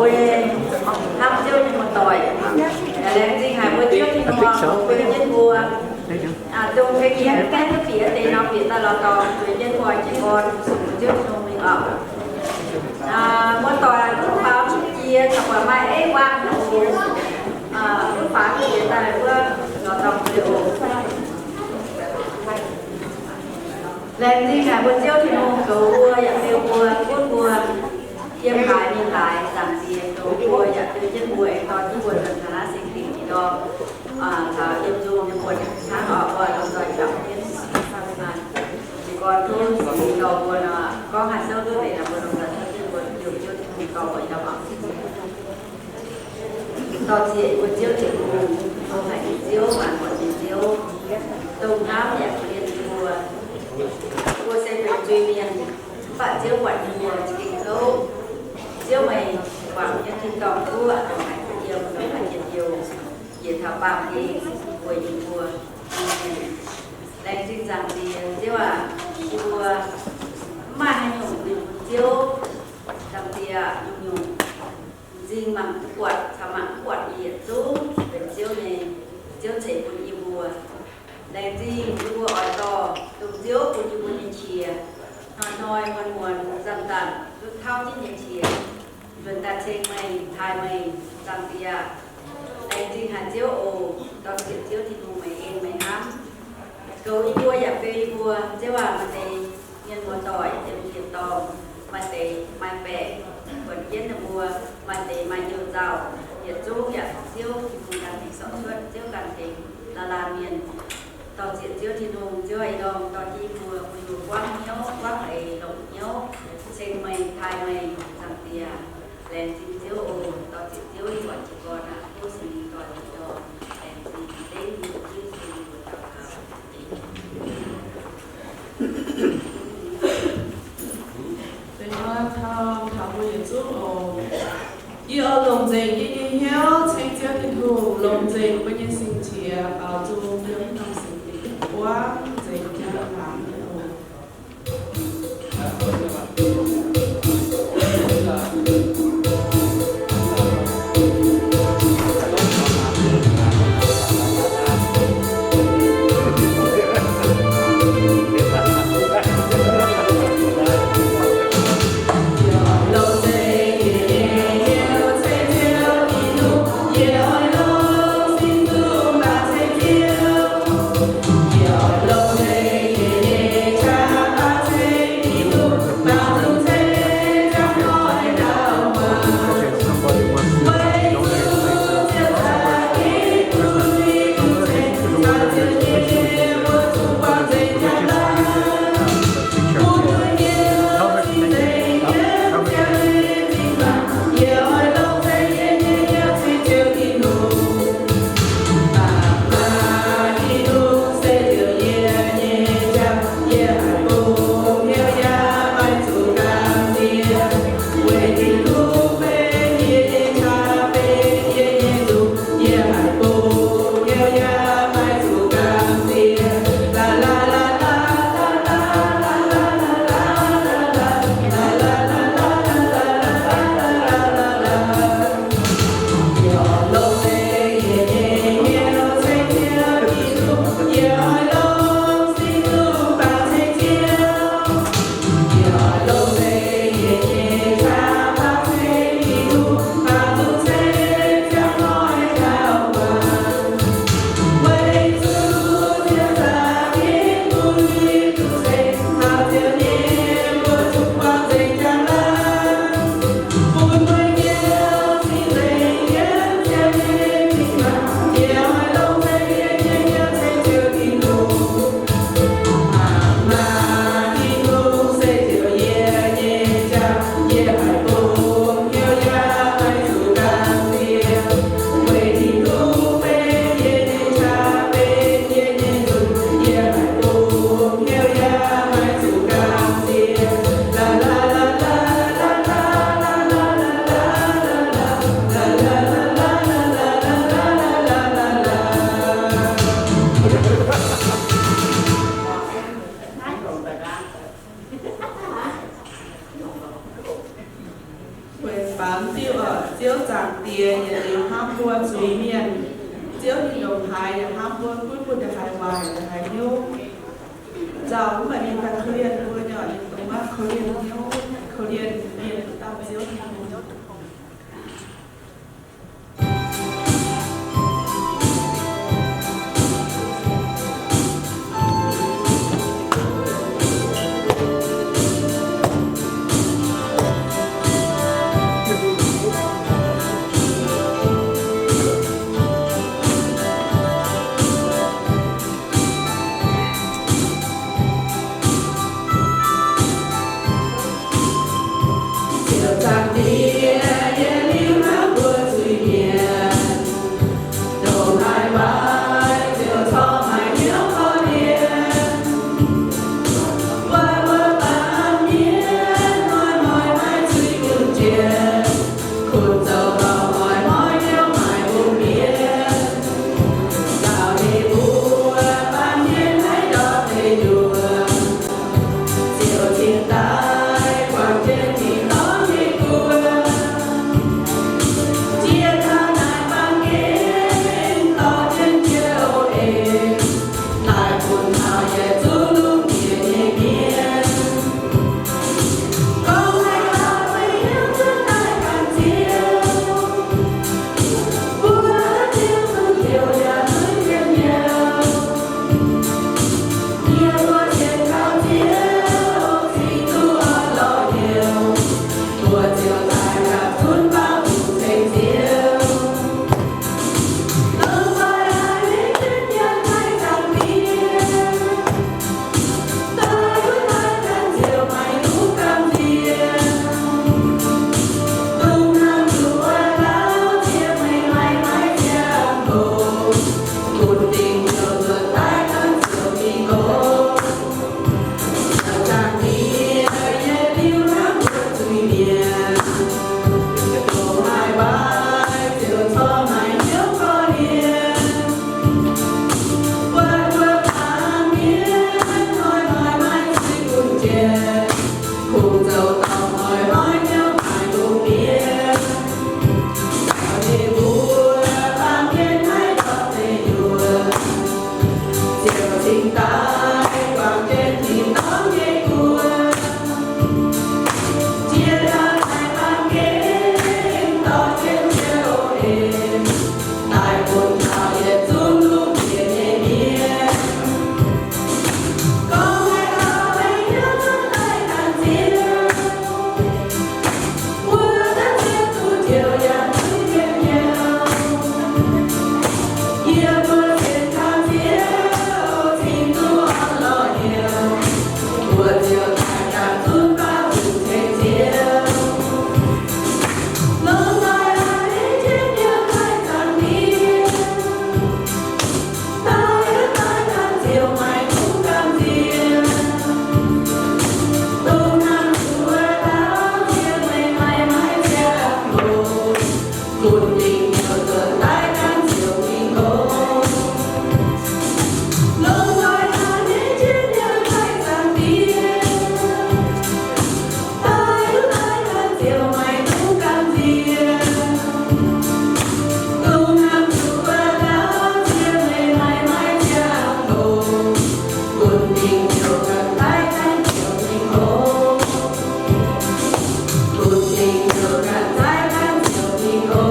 Mbuo hnamv Ziouv nyei muoz-doic, laengz zingh haic mbuo Ziouv Tin-Hungh, mbuo jienv mbuo, dongh hengx nyei gaengh bieqc deix nor bieqc daaih lorz dorngx, mbuo jienv mbuo jiez gorn sung Ziouv Tin-Hungh mingh oc. Muoz-doic, mv faaux jiex, caux buatc maaih ei waang, mv faaux jiex daaih wuov lorz dorngx oc. Laengz zingh haic mbuo Ziouv Tin-Hungh goux mbuo yaac beu mbuo, gunv mbuo yiem haaix mingh haaix, Zaangc Diex goux mbuo yaac beu jienv mbuo, dorh jienv mbuo nzuonx taux naaiv singx lingc nyei ndorm, caux yiem nzung nyei buonc hnangv oc, mbuo lomh nzoih juangc jienv. Jiez gorn duqv Singx Lingh dorh mbuo nor, gorngv haaix souv duqv leiz nor, mbuo lomh nzoih duqv jienv mbuo heuc Ziouv Tin-Hungh dorh mbuo yiem oc. Dorh zieqc mbuo Ziouv Tin-Hungh, ong haic nyei Ziouv, maanc muotc nyei Ziouv, dongh hnamv yaac korv-lienh yie mbuo. Mbuo se benx zuiz-mienh, mv baac Ziouv buatc yie mbuo za'gengh kouv. Ziouv meih guangc jienv tin-dorngh guoqv, ndongc haaix yiem, ndongc haaix yiem youh, njiec taux baamh gen weic yie mbuo. Laengz zingh Zaangc Diex, Ziouv aac, yie mbuo mv maaih haaix nyungc bun Ziouv. Zaangc Diex, nyungc-nyungc m'zing mangc mv buatc caux mangc mv buatc nyei yietc zungv benx Ziouv nyei. Ziouv ceix bun yie mbuo. Laengz zingh yie mbuo oix dorh dongh Ziouv bun yie mbuo nyei qiex, hnoi-hnoi muonz-muonz zanc-zanc duqv tauv jienv nyei qiex, nzuonx daaih ceng meih, taaih meih, Zaangc Diex. Laengz zingh haic Ziouv oc. Dorh zieqc Ziouv Tin-Hungh meih en meih hnamv, goux yie mbuo yaac beu yie mbuo. Ziouv aac, maaih deix mienh muoz-doic yiem ziex dorngh, maaih deix maaih baeqc buonc jienv ninh mbuo, maaih deix maaih youh nzauh, yietc zungv yaac Ziouv Tin-Hungh ganh tengx sortv cuotv, Ziouv ganh tengx laanh laanh mienh. Dorh zieqc Ziouv Tin-Hungh, Ziouv aac, ih ndorm dorh jienv mbuo, mbuo yaac buangv hnyouv, buangv eix, longc hnyouv ceng meih, taaih meih, Zaangc Diex. Laengz zingh Ziouv oc. Dorh zieqc Ziouv yie mbuo jiez gorn aac, tov Singx Lingh dorh yie mbuo, laengz zingh dengv yie mbuo Yesu nyei mbuox daux gaux. Benx muoz-doic taux mbuo yietc zungv oc. Yie oix longc nzengc yie nyei hnyouv ceng Ziouv Tin-Hungh, longc nzengc mbuo nyei singx-qiex baaux nzung yiem norm singx lingc, buangv nzengc jienv laangz nyei oc. Laengz zingh oc. Ziouv Zaangc Diex yietc liuz hnamv mbuo zuiz-mienh. Ziouv ninh ndongc haaix yaac hnamv mbuo, gunv mbuo ndongc haaix waaic, ndongc haaix hnyouv. Nzauh mv baac ninh daaih korv-lienh mbuo nyei, ninh dongh maiv korv-lienh hnyouv, korv-lienh mienh dauh Ziouv Tin-Hungh. Ziouv Zaangc Diex yietc liuz hnamv mbuo zuiz-mienh, ndongc haaix waaic Ziouv corc maaih hnyouv korv-lienh. Weic mbuo baamh mienh hnoi-hnoi maiv zuiz gunv jiex, kuv zoux dorh hnoi-hnoi hnyouv maaih bun mienh. Nzauh ninh mbuo baamh mienh haiz ndortv deic nyuoqc, Ziouv cingx daaih guangc jienv tin-dorngh nyei guoqv. Jiex taux naaic baamh gen, dorh jienv Ziouv en, daaih bun taux yietc zungv lungh ndiev nyei mienh. Gorngv haaix dauh meih hnyouv cuotv daaih ganh Ziouv, mbuo Ziouv duqv heuc yaac maiv mienh heuc. Yie mbuo sienx kaux Ziouv, cingx duqv oix lorz heuc, mbuo ziouc daaih gapv zunv baav hungh ceng Ziouv. Longc nzoih aac, ninh jienv yiem haaix Zaangc Diex, daaih duqv daaih ganh Ziouv maiv duqv gamh nziex. Dongh hnamv zuqc wuov dauh Ziouv, meih maiv maaih ziangh hoc, bun dingc hnyouv nzuonx daaih ganh Ziouv mingh oc. Ziouv Zaangc Diex yietc liuz hnamv mbuo zuiz-mienh, ndongc haaix waaic Ziouv corc maaih hnyouv korv-lienh. Weic mbuo baamh mienh hnoi-hnoi maiv zuiz gunv jiex, kungx zoux dorh hnoi-hnoi hnyouv maaih bun mienh. Ninh mbuo baamh mienh haiz ndortv deic nyuoqc, Ziouv cingx daaih guangc jienv tin-dorngh nyei guoqv. Jiex taux naaic baamh gen, dorh jienv Ziouv en, daaih bun taux yietc zungv lungh ndiev nyei mienh. Gorngv haaix dauh meih hnyouv cuotv daaih ganh Ziouv, wuov dauh Ziouv duqv heuc yaac maiv mienh heuc. Yie mbuo sienx kaux Ziouv, cingx duqv oix lorz heuc, mbuo ziouc daaih gapv zunv baav hungh ceng Ziouv. Longc nzoih aac, ninh jienv yiem haaix Zaangc Diex, daaih duqv daaih ganh Ziouv maiv duqv gamh nziex. Dongh hnamv zuqc wuov dauh Ziouv, meih maiv maaih ziangh hoc, bun dingc hnyouv nzuonx daaih ganh Ziouv mingh oc. Longc nzoih aac, ninh jienv yiem haaix Zaangc Diex, daaih duqv daaih ganh Ziouv maiv duqv gamh nziex. Dongh hnamv zuqc wuov dauh Ziouv, meih maiv maaih ziangh hoc, bun dingc hnyouv nzuonx daaih ganh Ziouv mingh oc. Bun dingc hnyouv nzuonx daaih ganh Ziouv mingh oc.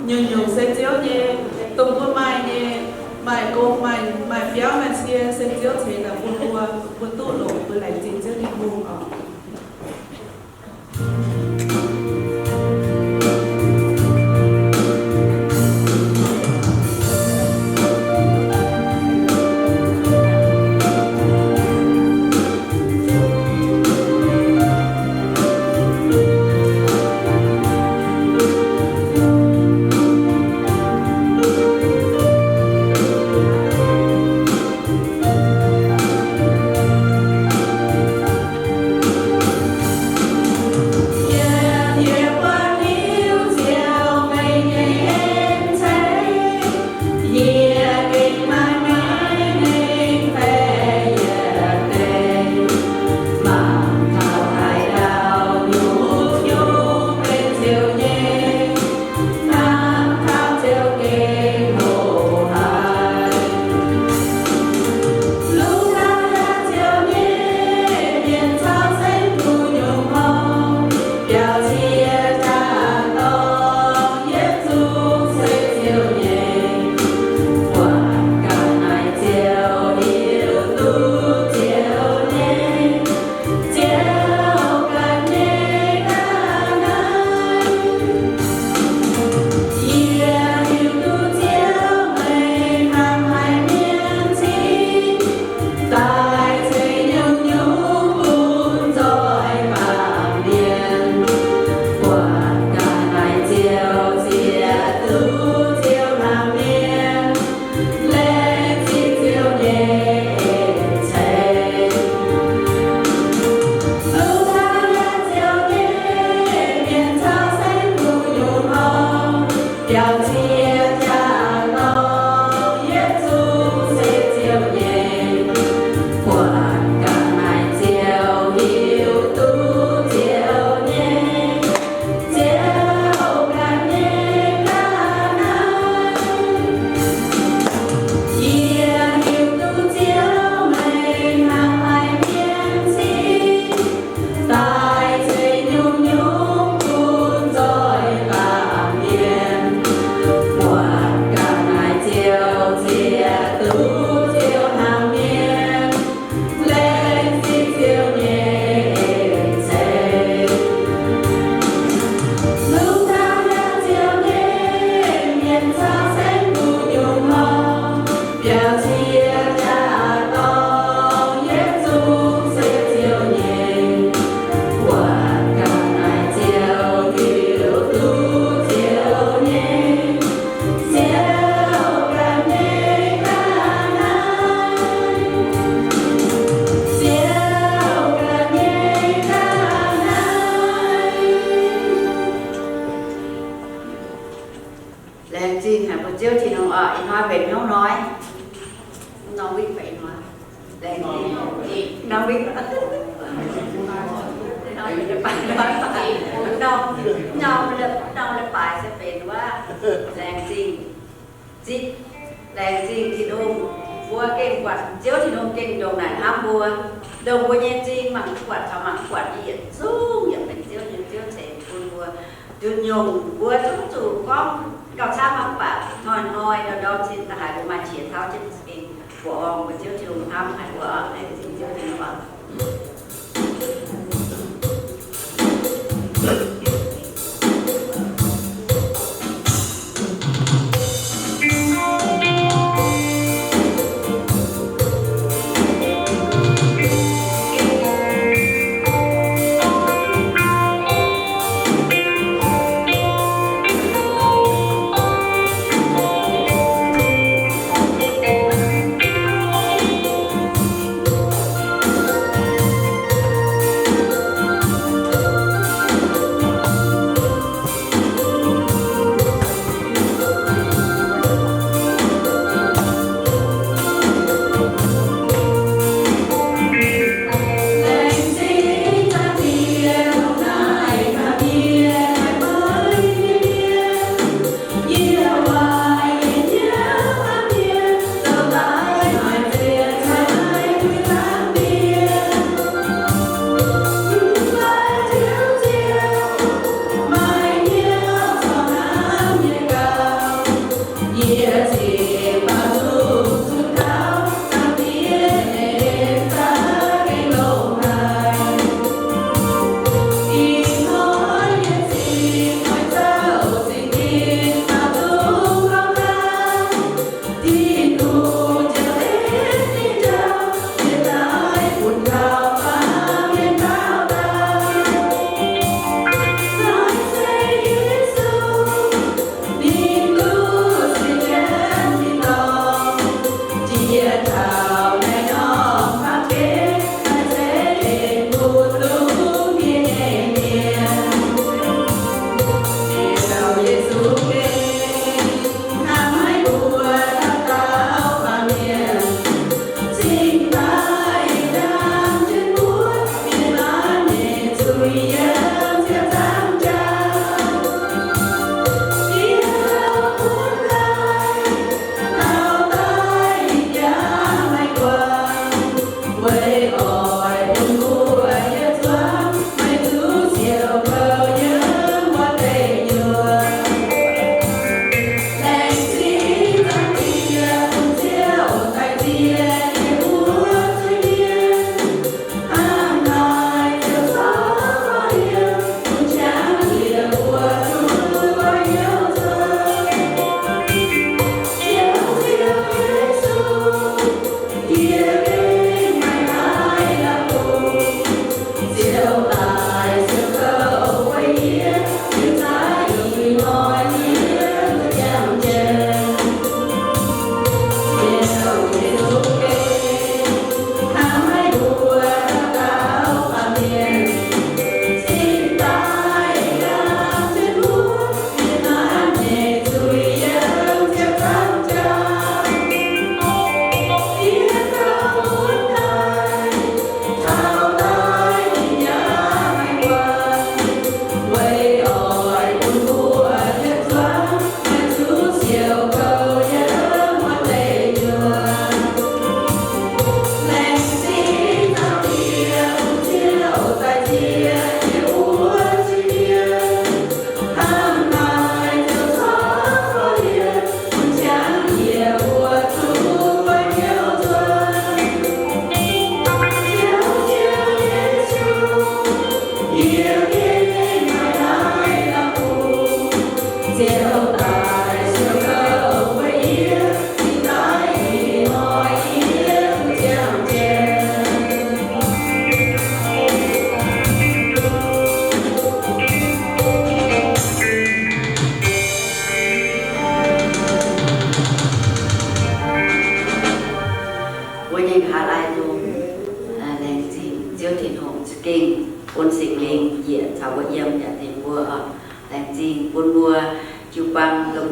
Nyungc-nyungc se Ziouv nyei, dongh mbuo maaih nyei, maaih gong, maaih, maaih biauv, maaih cie, se Ziouv ceix daaih bun mbuo, mbuo duqv longc, mbuo laengz zingh Ziouv Tin-Hungh oc. Ziouv jaa-dorngh yietc zungv se Ziouv nyei. Buatc ganh naaic Ziouv hiuv duqv Ziouv nyei. Ziouv ganh nyei ga'naaiv. Yie hiuv duqv Ziouv meih hnangv haaix mienh cingx. Daaih zeiz nyungc-nyungc bun nzoih baamh mienh. Buatc ganh naaic Ziouv zieqc duqv Ziouv hnangv mienh. Laengz zingh Ziouv nyei en-ceix. Lungh ndau yiem Ziouv nyei mienh caux saengv mbuo nyungc horngh. Biaux cie jaa-dorngh yietc zungv se Ziouv nyei. Buatc ganh naaic Ziouv hiuv duqv Ziouv nyei. Ziouv ganh nyei ga'naaiv. Ziouv ganh nyei ga'naaiv. Laengz zingh haic mbuo Ziouv Tin-Hungh oc. Ih hnoi benx hnyouv hnoi. Norm week benx ih hnoi. Laengz zingh. Norm week. Norm, norm, norm leiz-baaix se benx wuov laengz zingh. Zipv, laengz zingh Tin-Hungh, mbuo gengh buatc Ziouv Tin-Hungh gengh ndongc naaic hnamv mbuo, ndongc mbuo nyei m'zing mangc mv buatc caux mangc mv buatc nyei yietc zungv yaac benx Ziouv nyei, Ziouv ceix bun mbuo nduqc nyungc. Mbuo zungv zuqc gorngv gauh camv mv baac hnoi-hnoi ndorm-ndorm cin da'haiz mbuo maaih qiex tauv jienv za'gengh mbuoqc horngh mbuo Ziouv Tin-Hungh hnamv haic mbuo. Laengz zingh Ziouv Tin-Hungh.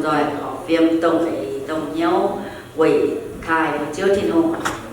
nzoih horpc fiem dongh eix dongh hnyouv weic taaih mbuo Ziouv Tin-Hungh.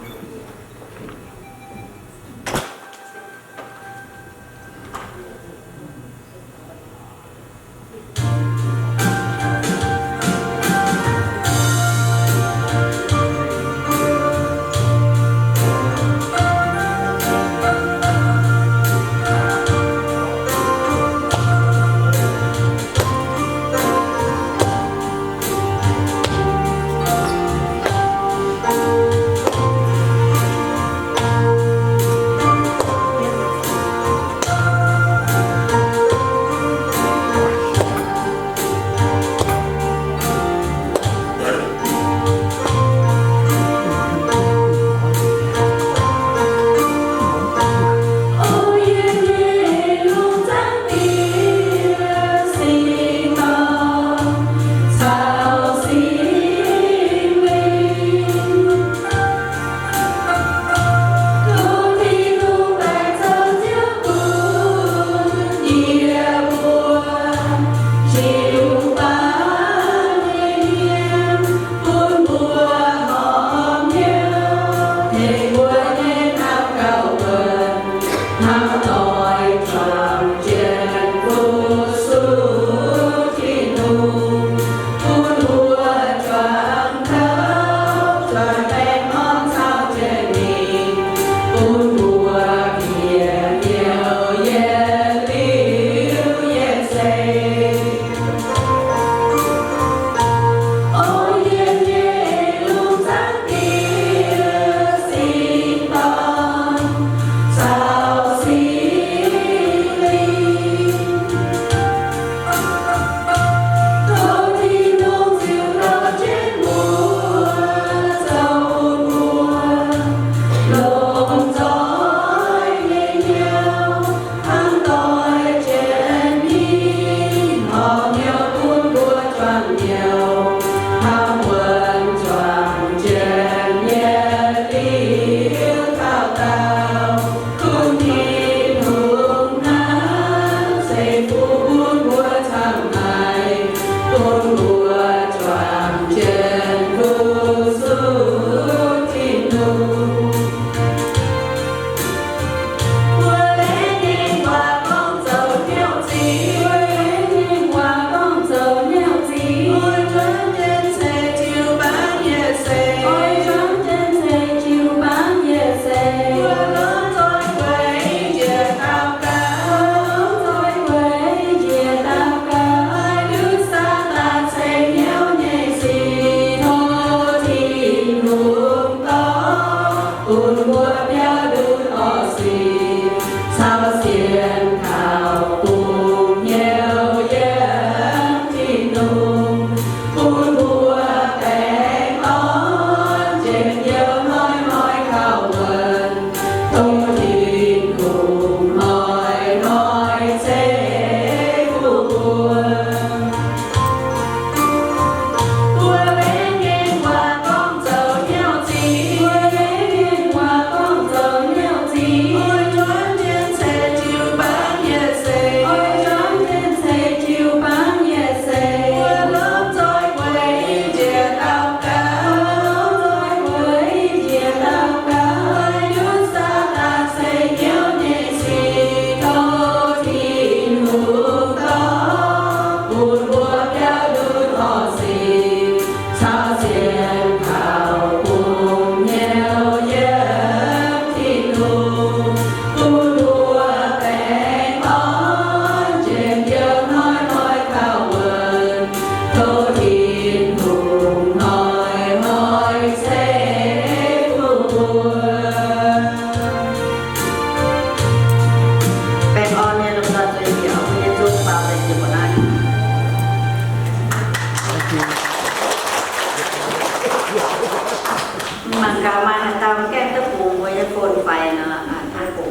Mangc gaax maaih haaix dauh gaengh duqv